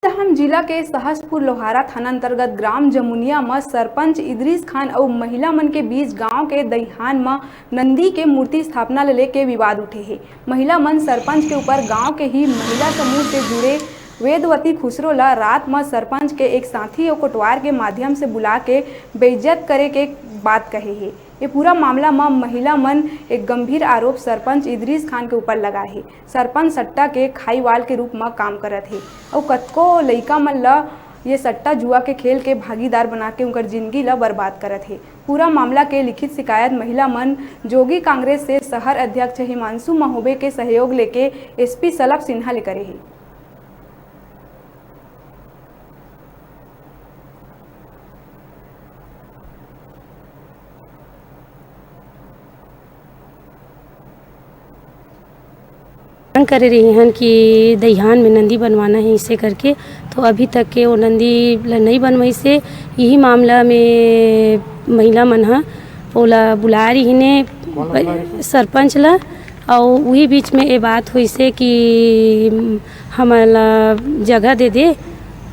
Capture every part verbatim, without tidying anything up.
कबीरधाम जिला के सहसपुर लोहारा थाना अंतर्गत ग्राम जमुनिया म सरपंच इदरीस खान अउ महिला मन के बीच गांव के दइहान म नंदी के मूर्ति स्थापना ले लेके विवाद उठे हे। महिला मन सरपंच के ऊपर गांव के ही महिला समूह से जुड़े वेदवती खुसरो ल रात म सरपंच के एक साथी अउ कोटवार के माध्यम से बुला के बेइज्जत करे के बात कहे हे। ये पूरा मामला म महिला मन एक गंभीर आरोप सरपंच इदरीस खान के ऊपर लगाए हे। सरपंच सट्टा के खाईवाल के रूप म काम करत हे अउ कतको लइका मन ल ये सट्टा जुआ के खेल के भागीदार बना के उनकर जिंदगी ल बर्बाद करत हे। पूरा मामला के लिखित शिकायत महिला मन जोगी कांग्रेस से शहर अध्यक्ष हिमांशु महोबे के सहयोग लेके एसपी सलभ सिन्हा ले करे हे। मांग करे रही हन कि दइहान में नंदी बनवाना है, इसे करके, तो अभी तक के वो नंदी ल नहीं बनवाइस हे। यही मामला में महिला मन ह ओला बुला रही ने, सरपंच ला, अउ उही बीच में ये बात होइस हे कि हमन ला जगह दे दे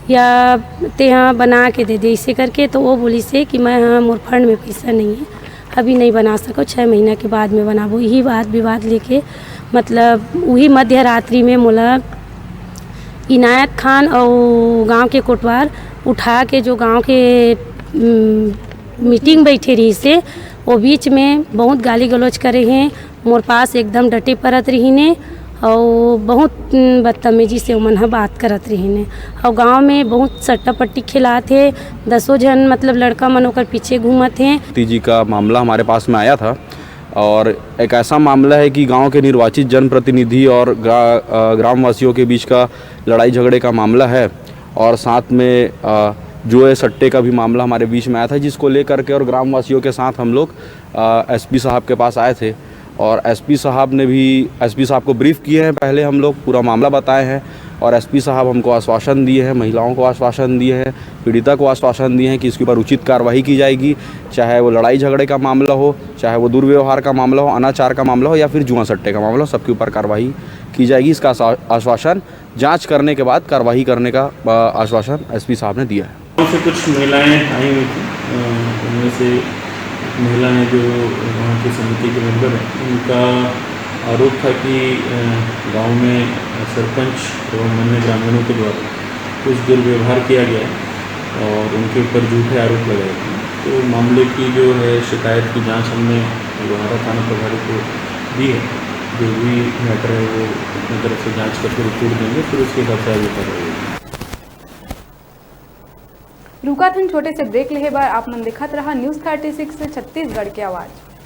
या तेहा बना के दे दे, इसे करके। तो वो बोलिस हे कि मैं ह, मोर फंड में पैसा नहीं है, अभी नहीं बना सको, छः महीना के बाद में बनाबो। यही बात विवाद लेके, मतलब, वही मध्य रात्रि में मोला इनायत खान अउ गांव के कोटवार उठा के, जो गांव के, उम, मीटिंग बैठे रहिस हे, वो बीच में बहुत गाली गलौज करे हैं। मोर पास एकदम डटे परत रहिन हे अउ बहुत, उम, बदतमीजी से ओमन ह बात करत रहिन हे। अउ गांव में बहुत सट्टा पट्टी खिलात हे, दसों झन, मतलब, लड़का मन ओकर पीछे घूमत हे। तीजी का मामला हमारे पास में आया था और एक ऐसा मामला है कि गांव के निर्वाचित जनप्रतिनिधि और ग्रा-, अ, ग्रामवासियों के बीच का लड़ाई झगड़े का मामला है और साथ में, अ, जुए सट्टे का भी मामला हमारे बीच में आया था, जिसको लेकर के और ग्रामवासियों के साथ हम लोग, अ, एसपी साहब के पास आए थे और एसपी साहब ने भी, एसपी साहब को ब्रीफ किए हैं, पहले हम लोग पूरा मामला बताए हैं और एसपी साहब हमको आश्वासन दिए हैं, महिलाओं को आश्वासन दिए हैं, पीड़िता को आश्वासन दिए हैं कि इसके ऊपर उचित कार्रवाई की जाएगी, चाहे वो लड़ाई झगड़े का मामला हो, चाहे वो दुर्व्यवहार का मामला हो, अनाचार का मामला हो या फिर जुआ सट्टे का मामला हो, सबके ऊपर कार्रवाई की जाएगी। इसका आशा-, आश्वासन, जांच करने के बाद कार्रवाई करने का, अ, आश्वासन एसपी साहब ने दिया है। गाँव से कुछ महिलाएं आई हुई थी, अ, उनमें से एक महिला हैं जो वहाँ की समिति के मेंबर हैं, उनका आरोप था कि, अ, गाँव में सरपंच एवं अन्य ग्रामीणों के द्वारा कुछ दुर्व्यवहार किया गया है और उनके ऊपर झूठे आरोप लगाए गए हैं। तो मामले की जो है शिकायत की जांच हमने लोहारा थाना प्रभारी को दी है। जो भी मैटर है वो अपनी तरफ से जांच करके रिपोर्ट देंगे, फिर उसके हिसाब से आगे कार्रवाई होगी। रुकाथन छोटे से ब्रेक लेहे बर, आप मन देखत रहा न्यूज़ थर्टी सिक्स छत्तीसगढ़ के आवाज़।